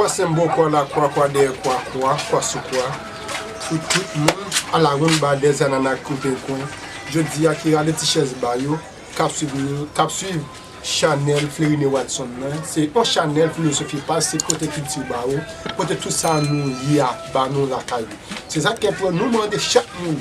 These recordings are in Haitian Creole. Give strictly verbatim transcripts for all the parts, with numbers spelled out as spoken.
Senbòl kwa, lakwa, kwa dèyè kwa, kwa, kwa sou kwa. Pou tout moun, a la wonn ba dèzè nana koupe kwen. Jodi a ki rale ti chèz ba yo, k ap swiv nou, k ap swiv chanèl Flerine Watson nan. Se yon chanèl filozofi pa, se pote kilti ba ou, pote tout sa nou ye a ba nou lakay ou. Se sa k fè pou nou mande chak moun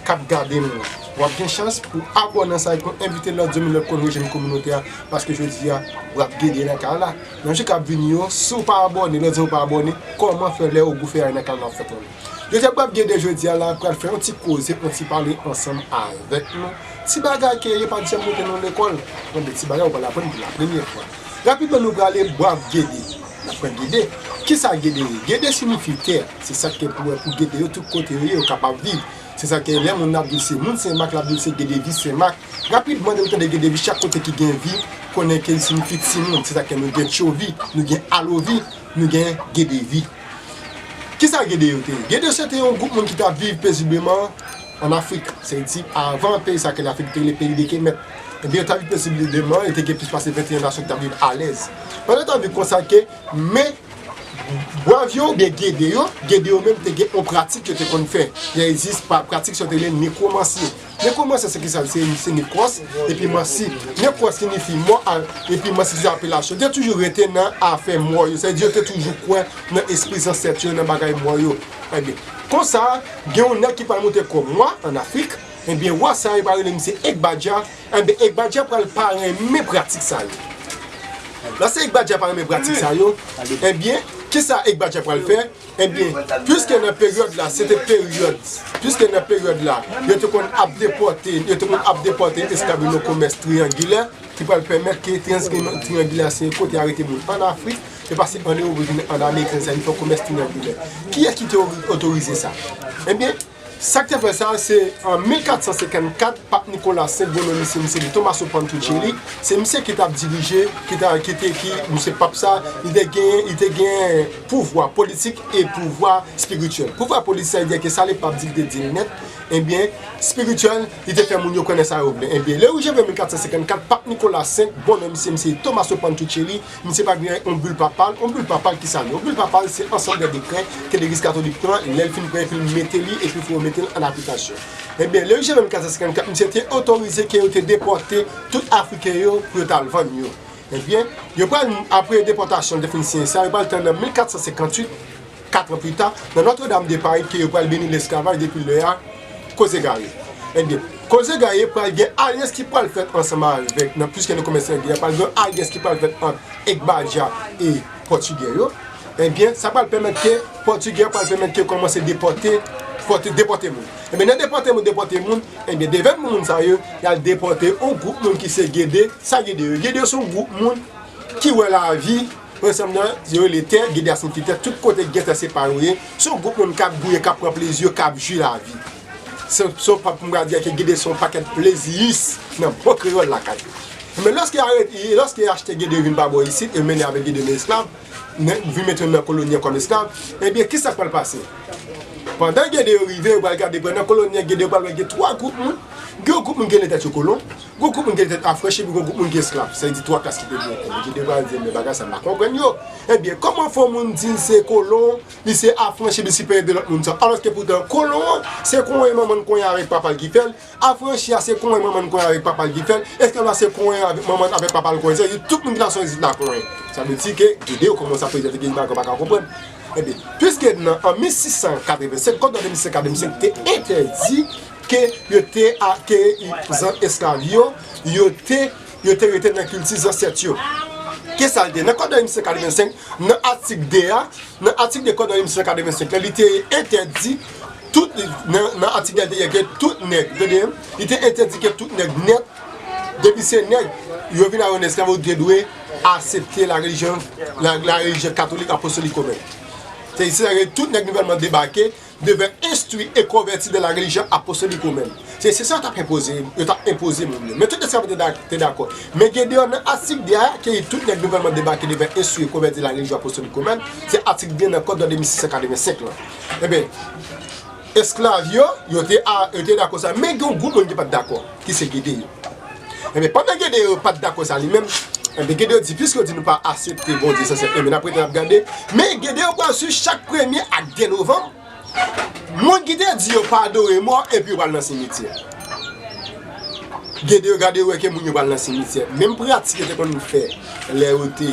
k ap gade nou an. W ap gen chans pou abòne ansanm avèk nou, envite lòt zanmi, lòt konn rejwenn kominote a, paske jodi a, w ap gede nan kay la. Nan jou k ap vini yo, si w pa abòne, lòt zanmi w pa abòne, kòman fè lè yo goufe a nan kay la w ap fè konnen? Jodi a, w ap gede jodi a la, pral fè yon ti koze, yon ti pale ansanm avèk nou. Ti bagay ke yo pa t janm montre nou lekòl, men de ti bagay ou pral aprann pou la premyè fwa. Rapidman, nou prale, w ap gede. N ap pran gede. Kisa gede ye? Gede siyifi tè. Se sa k fè pou wè pou gede yo, tout kote yo ye, yo kapab viv. Se sa k fè lè moun ap di l se moun Senmak, l ap di l se gede vi Senmak. Rapidman, lè ou tande gede vi, chak kote ki gen vi, konnen ke l siyifi timoun. Se sa k fè nou gen tchovi, nou gen alovi, nou gen gede vi. Kisa gede yo te ye? Gede yo se te yon gwoup moun ki t ap viv pezibleman ann Afrik. Se di, avan peyi sa ke Lafrik te rele peyi de Kemet. Ebyen, yo t ap viv pezibleman, yo te gen plis pase venteyen nasyon ki t ap viv alèz. Pandan yo t ap viv konsa ke, men, Bwav yo oubyen gede yo, gede yo menm te gen yon pratik yo te konn fè. Gen egzis pa pratik sa yo te rele nekwomansi. Nekwomansi se kisa? Se, se nekwòs epi mansi. Nekwòs siyifi mò, a, epi mansi se apelasyon. Yo te toujou rete nan afè mò yo. Sa vle di yo te toujou kwè nan espri zansèt yo, nan bagay mò yo. Ebyen, konsa, gen yon nèg ki pral monte kòm wa ann Afrik. Ebyen, wa sa yo pral rele misye Egbadja. Enben, Egbadja pral pa renmen pratik sa yo. Lòske Egbadja pa renmen pratik sa yo, enben, kisa Egbadja pral fè? Enben, piske nan peryòd la, se te peryòd, piske nan peryòd la, yo te konn ap depòte, yo te konn ap depòte esklav yo nan komès triyangilè, ki pral pèmèt ke triyangilè se kote arete moun ann Afrik, yo pase ann Ewòp, yo vin ann Amerik, sa vin fè komès triyangilè. Kiyès ki te otorize sa? Enben, Sa k te fè sa, se an mil kat san senkannkat, Pap Nikola senk, Bono misye, misye li Tommaso Pantucelli, se misye ki t ap dirije, ki ta, ki te, ki, misye pap sa, li te gen, li te gen pouvwa politik e pouvwa espirityèl. Pouvwa politik, sa vle di ke sa le pap di, li te di l nèt, ebyen, espirityèl, li te fè moun yo konnen sa yo vle. Ebyen, le uit janvye mil kat san senkannkat, Pap Nikola senk, Bono misye, misye Tommaso Pantucelli, Misye pa gen yon bul papal. Yon bul papal, kisa l ye? Yon bul papal, se ansanm de dekrè ke legliz katolik pran, lè l fin pran, epi l mete li, epi pou yo mete l an aplikasyon. Ebyen, le uit janvye mil kat san senkannkat, misye te otorize ke yo te depòte tout Afriken yo pou yo t al vann yo. Ebyen, yo pral, apre depòtasyon, l te fin siyen sa, yo pral tann nan mil kat san senkantuit, kat an pita, nan Notre-Dame de Paris, ke yo pral beni lesklavaj. Depi lè a, koze gaye. Ebyen, koze gaye pral gen alyans ki pral fèt ansanm avèk, nan, piske nou kòmanse nan gè a, pral gen alyans ki pral fèt ant Egbadja e Pòtigè yo. Ebyen, sa pral pèmèt ke Pòtigè pral pèmèt ke kòmanse depòte, depòte, depòte moun. Ebyen, nan depòte moun, depòte moun, ebyen, de vèt moun sa yo, y al depòte yon gwoup moun ki se Gede. Sa Gede yo? Gede yo se yon gwoup moun ki wè lavi, ansanm nan, yo rele tè, Gede a siyifi tè, tout kote ki gen tè se pa yo ye. Se yon gwoup moun k ap gouye, k ap pran plezi yo, k ap jwi lavi. Se, se yon pa pou m ka di ke Gede se yon pakèt pleziyis nan bon kreyòl lakay yo. Men lòske yo arete, lòske yo achte Gede yo vin pa bò isit, yo mennen avèk Gede yo nan esklav, nan, vin mete yo nan koloni an kòm esklav, ebyen, kisa k pral pase? Pandan Gede yo rive, yo pral gade, pandan koloni an, Gede yo pral wè gen twa gwoup moun. Gen yon gwoup moun ki rele tèt yo kolon, gen yon gwoup moun ki rele tèt afranchi, epi gen yon gwoup moun ki esklav. Sa vle di twa klas ki te gen yon kolon. Gede yo pral di, men bagay sa m pa konprann yo. Ebyen, kòman fè yon moun di l se kolon, li se afranchi, li siperye de lòt moun sa? Alòske poutan, kolon an, se konyen manman l konyen avèk papa l ki fè l. Afranchi a, se konyen manman l konyen avèk papa l ki fè l. Esklav la, se konyen avèk manman l avèk papa l konyen. Sa vle di tout moun ki t ap sot isit la konyen. Sa vle di ke Gede yo kòmanse ap prezante Gede bagay yo pa ka konprann. Ebyen, piske nan, an mil sis san katrevensenk, kòd lòd de mil sis san katrevensenk te entèdi ke yo te a, ke zan esklav yo, yo te, yo te rete nan kilti zansèt yo. Kisa l te? Nan kòd lòd de mil sis san katrevensenk, nan atik de a, nan atik de kòd lòd de mil sis san katrevensenk la, li te entèdi tout, nan, nan atik de a, li te di ke tout nèg, tande, li te entèdi ke tout nèg nèt, depi se nèg, yo vin avè yon esklav, ou te dwe aksepte la relijyon, la, la relijyon katolik apostolik women. Se, se tout nèg nouvèlman debake, devait instruire et convertir dans la religion apostolique romaine. Se, se sa yo t ap enpoze, yo t ap enpoze moun yo. Men tout esklav te da-, te dakò. Men Gede yo nan atik de a, ke tout nèg nouvèlman debake devait instruire et convertir dans la religion apostolique romaine, se atik de nan kòd lòd de mil sis san katrevensenk la. Ebyen, esklav yo, yo te a, yo te dakò sa, men gen yon gwoup moun ki pa t dakò, ki se Gede yo. Ebyen, pandan Gede yo pa t dakò sa li menm, Enben, Gede yo di, piske yo di nou pa aksepte Bondye san sèt, enben, n ap rete n ap gade. Men Gede yo pral swiv chak premye ak de novanm. Moun ki te di yo pa adore mò, epi yo pral nan simityè. Gede yo gade, yo wè ke moun yo pral nan simityè. Menm pratik yo te konn fè lè yo te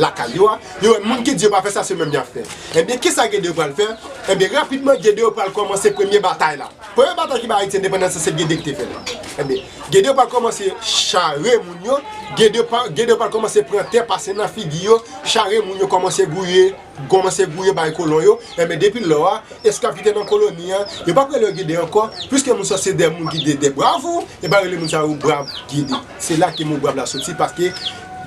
lakay yo a, yo wè moun ki di yo pa fè sa, se menm y ap fè. Enben, kisa Gede yo pral fè? Enben, rapidman, Gede yo pral kòmanse premye batay la. Premye batay ki bay Ayiti endepandans, se Gede ki te fè l. Enben, Gede yo pral kòmanse chare moun yo, Gede yo pa-, Gede yo pral kòmanse pran tè, pase nan figi yo, chare moun yo, kòmanse gouye, kòmanse gouye bay kolon yo. Enben, depi lò a, esklav ki te nan koloni an, yo p ap rele yo Gede ankò, piske moun sa se de moun ki de, de brav, yo pa rele moun sa yo brav Gede. Se la ke mo brav la soti, paske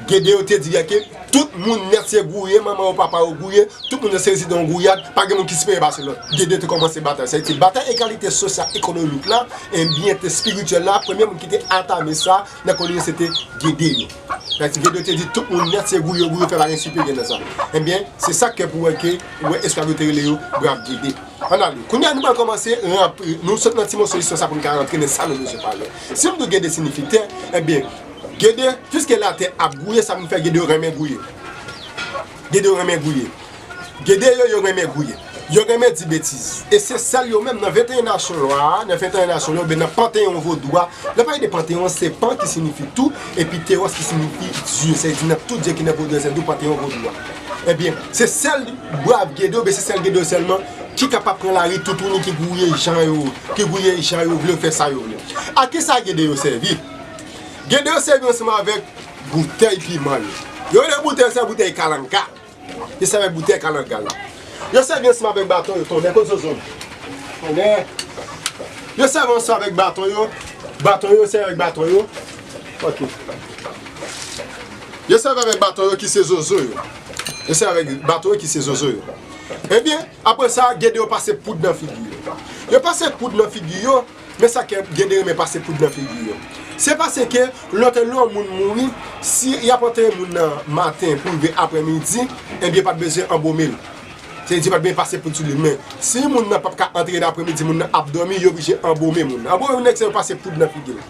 Gede yo te di ke tout moun nèt se gouye, manman yo, papa yo gouye, tout moun nèt se rezidan yo gouyad, pa gen moun ki siperyè pase lòt. Gede te kòmanse batay. Sa vle di batay egalite sosyal, ekonomik la, enben te espirityèl la, premye moun ki te antame sa nan koloni se te Gede yo. Sa vle di Gede yo te di tout moun nèt se gouye, gouye, fè pa gen siperyè nan sa. Enben, se sa k fè pou wè ke, ou wè esklav yo te rele yo brav Gede. Ann ale. Kounye a nou pral kòmanse rantre, nou sot nan ti moso istwa sa pou n ka rantre nan sa nou bezwen pale. Si m di w Gede siyifi tè, enben, Gede, piske latè ap gouye, sa vin fè Gede yo renmen gouye. Gede yo renmen gouye. Gede yo, yo renmen gouye. Yo renmen di betiz. E se sèl yo menm nan venteyen nasyon lwa a, nan venteyen nasyon lwa, oubyen nan panteyon vodou a. Lè pale de panteyon, se pan ki siyifi tou, epi tewòs ki siyifi dye. Sa vle di nan tout dye ki nan vodou, se tou panteyon vodou a. Ebyen, se sèl brav Gede yo, oubyen se sèl Gede yo sèlman ki kapab pran lari toutouni, ki gouye jan yo, ki gouye jan yo vle, fè sa yo vle. A kisa Gede yo sèvi? Gede yo sèvi ansanm avèk boutèy piman yo. Yo rele boutèy sa boutèy kalanga. Yo sèvi avèk boutèy kalanga yo. Yo sèvi ansanm avèk baton yo, tonnè, kote zozo m? Tonnè. Yo sèvi ansanm avèk baton yo. Baton yo, yo sèvi avèk baton yo. Ok. Yo sèvi avèk baton yo ki se zozo yo. Yo sèvi avèk baton yo ki se zozo yo. Ebyen, apre sa, Gede yo pase poud nan figi yo. Yo pase poud nan figi yo, men sa k fè Gede renmen pase poud nan figi yo. Se paske lòt lè yon moun mouri, si y ap antere moun nan maten pou rive aprèmidi, ebyen, pa t bezwen anbome l. Se di pa t bezwen pase poud sou li. Men, si moun nan p ap ka antere nan aprèmidi, moun nan ap dòmi, yo oblije anbome moun nan. Anbome moun nan, se yo pase poud nan figi l.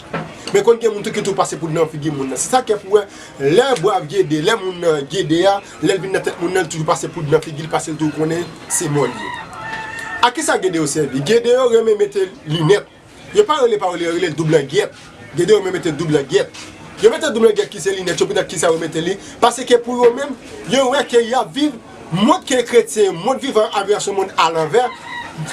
Men konn gen moun tou ki tou pase poud nan figi moun nan. Se sa k fè pou wè, lè brav Gede, lè moun nan Gede a, lè l vin nan tèt moun nan, li toujou pase poud nan figi l, paske l toujou konnen se mò l ye. A kisa Gede yo sèvi? Gede yo renmen mete linèt. Yo pa rele pawòl, yo rele l doub langyèt. Gede yo renmen mete doub langyèt. Yo mete doub langyèt ki se linèt yo, poutèt kisa yo mete li? Paske pou yo menm, yo wè ke y ap viv mond ke kretyen, mond vivan avè se yon mond alanvè.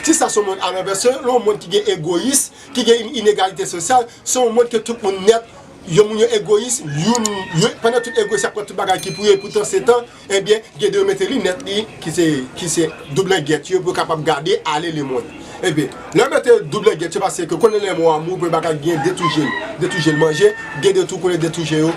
Kisa se yon mond alanvè? Se yon mond ki gen egoyis, ki gen inegalite sosyal, se yon mond ke tout moun nèt, yon moun yo egoyis, youn, yo, pandan tout egoyis, y ap pran tout bagay ki pou yo, e poutan se tan, ebyen, Gede yo mete linèt li, ki se, ki se doub langyèt yo, pou yo kapab gade ale lemonn. Ebyen, lè yo mete doub langyèt yo, paske konnen lè mò a mouri, premye bagay gen detouje l, detouje l manje, Gede yo tou konnen detouje yo,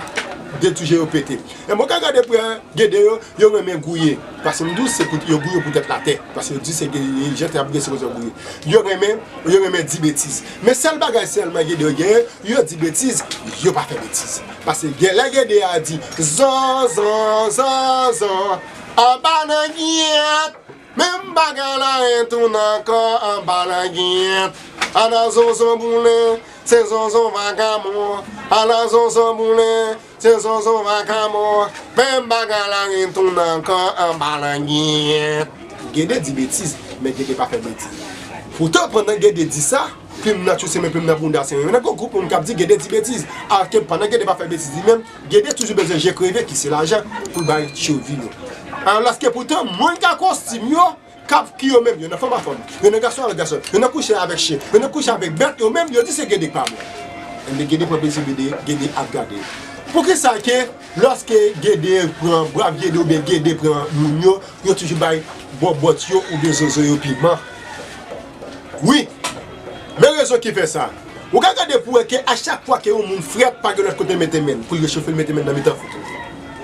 detouje yo pete. E mwen ka gade pou Gede yo, yo renmen gouye. Paske m di w, se pou yo gouye poutèt latè. Paske yo di se Gede, jan tè ap gouye, se konsa yo gouye. Yo renmen, yo renmen di betiz. Men sèl bagay sèlman Gede yo genyen, yo di betiz, yo pa fè betiz. Paske gen lè Gede a di, zon, zon, zon, zon, anba langyèt. Menm bagay la retounen ankò anba langyèt. Ala zonzon boulen, se zonzon vakabon. Ala zonzon boulen, se zonzon vakabon. Menm bagay la retounen ankò anba langyèt. Gede di betiz, men Gede pa fè betiz. Poutan, pandan Gede di sa, plim nan tchouse men plim nan bounda se yon. Nan gwo gwoup moun k ap di Gede di betiz. Alòske pandan Gede pa fè betiz li menm, Gede toujou bezwen je kreve ki se lajan pou l bay tchovi yo. Alòske poutan, moun k a kostim yo, k ap ki yo menm, yo nan fanm a fanm, yo nan gason avèk gason, yo nan kouche avèk chen, yo nan kouche avèk bèt, yo menm, yo di se Gede k pa bon. Enben, Gede pran plezi, Gede, Gede ap gade. Poukisa ke lòske Gede pran, brav Gede oubyen Gede pran moun yo, yo toujou bay bòbòt yo oubyen zozo yo piman? Wi, men rezon ki fè sa. Ou ka gade pou wè ke a chak fwa ke yon moun frèt, pa gen lòt kote l mete men l, pou l rechofe l mete men l nan mitan fouk li.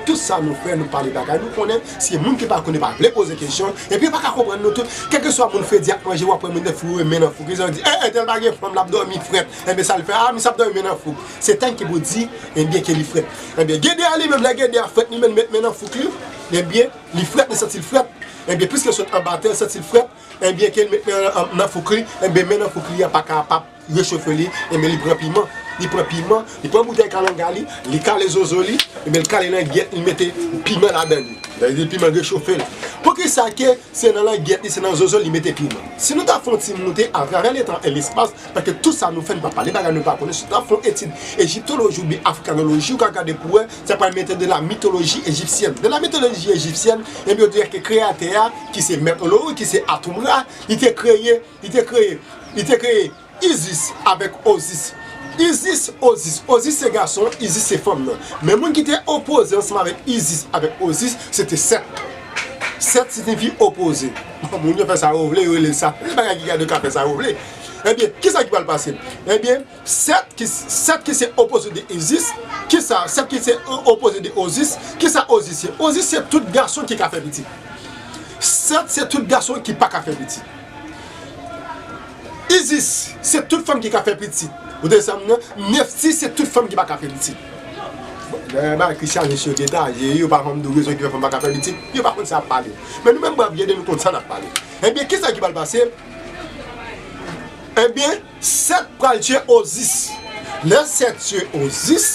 Tout sa nou fè, nou pale bagay, nou konnen, si moun ki pa konnen pa vle poze kesyon, epi yo pa ka konprann nou tout, kèlkeswa moun fredi ak manje, w ap wè moun nan foure men nan fouk li, sa yo di, e, entèl pa gen fanm, l ap dòmi frèt, enben sa l fè, a, misye ap dòmi men nan fouk. Se tank ki pou di, enben, ke li frèt. Enben, Gede a li menm, lè Gede a frèt, li menm met men nan fouk li, enben, li frèt, li santi l frèt, enben, piske l sot anba tè, l santi l frèt, enben, ke l met men nan, nan fouk li, enben, men nan fouk li a pa kapab rechofe li, enben, li pran piman. Li pran piman, li pran boutèy kalanga li, li kale zozo li, ebyen l kale langyèt, li mete piman ladan li. Sa vle di piman rechofe l. Poukisa ke se nan langyèt li, se nan zozo li mete piman? Si nou ta fè yon ti moute atravè letan e lespas, paske tout sa nou fè, nou pa pale bagay nou pa konnen, si nou ta fè yon etid ejiptoloji oubyen afrikanoloji, ou ka gade pou wè, sa pral mete de la mitoloji ejipsyèn. De la mitoloji ejipsyèn, ebyen, yo di ke kreyatè a, ki se Mèt Oloru, ki se Atumra, li te kreye, li te kreye, li te kreye Isis avèk Osis. Isis, Osis. Osis se gason, Isis se fanm nan. Men moun ki te opoze ansanm avèk Isis avèk Osis, se te Sèt. Sèt siyifi opoze. Bon, moun yo fè sa yo vle, yo rele l sa. Se bagay ki gade yo ka fè sa yo vle. Ebyen, kisa ki pral pase? Ebyen, Sèt ki, Sèt ki se opoze de Isis, kisa, Sèt ki se o-, opoze de Osis, kisa Osis ye? Osis se tout gason ki ka fè pitit. Sèt se tout gason ki pa ka fè pitit. Isis, se tout fanm ki ka fè pitit. Ou tande sa m nan? Nefti, se tout fanm ki pa ka fè pitit. Bon, dayè bagay Christian, mesye yo detaye, yo pa janm di w rezon ki fè fanm pa ka fè pitit. Yo pa konn sa y ap pale. Men nou menm, brèf, gede nou konn sa n ap pale. Ebyen, kisa ki pral pase? Ebyen, Sèt pral tiye Osis. Lè Sèt tiye Osis,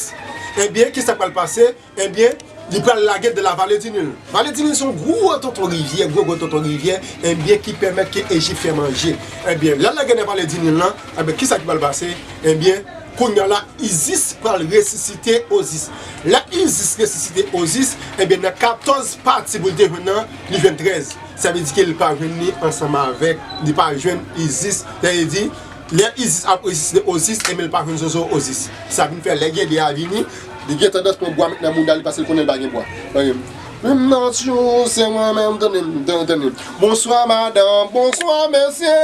ebyen, kisa k pral pase? Ebyen, li pral lage de la vale di Nil. Vale di Nil se yon gwo tonton rivyè, gwo gwo tonton rivyè, ebyen, ki pèmèt ke Ejip fè manje. Ebyen, lè l lage nan vale di Nil lan, ebyen, kisa ki pral pase? Ebyen, kounye a la, Isis pral resisite Osis. Lè Isis resisite Osis, ebyen, nan katòz pati pou l te jwenn nan, li jwenn trèz. Sa vle di ke li pa jwenn li ansanm avèk, li pa jwenn Isis. Sa vle di, lè Isis ap resisite Osis, ebyen, li pa jwenn zozo Osis. Sa vin fè lè Gede a vini, li gen tandans pran bwa met nan mouda li paske li konnen li pa gen bwa. Tande. Menm nan tjou, se mwen menm, tande, tande, tande. Bonswa madanm, bonswa mesye.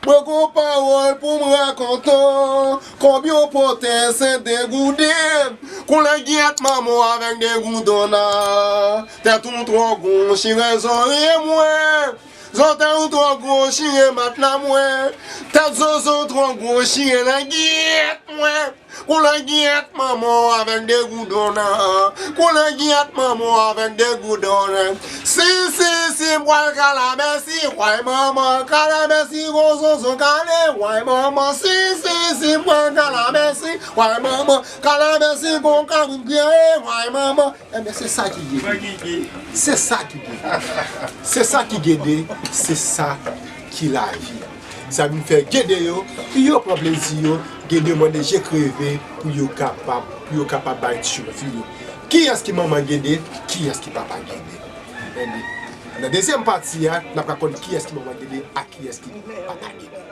Mwen gon pawòl pou m rakonte w. Kòm yon pòtè se degouden. Kou langyèt manman w avèk degoudon nan. Tèt ou twò gwo, chire zòrye mwen. Zòtèy ou twò gwo, chire matla mwen. Tèt zozo twò gwo, chire langyèt mwen. Kou langyèt manman w avèk degoudon nan. Kou langyèt manman w avèk degoudon nan. Si, si, si, m pral kalabèsi, way manman, kalabèsi, gwo zozo kale, way manman. Si, si, si, m pral kalabèsi, way manman, kalabèsi, gwo kabrit griye, way manman. Ebyen, se sa ki Gede. Se sa ki Gede. Se sa ki Gede. Se sa ki lavi. Sa vin fè Gede yo, yo pran plezi yo, Gede yo mande je kreve pou yo kapab, pou yo kapab bay tjou fi yo. Kiyès ki manman Gede? Kiyès ki papa Gede? Ebyen, nan dezyèm pati a, n ap ka konn kiyès ki manman Gede ak kiyès ki papa Gede.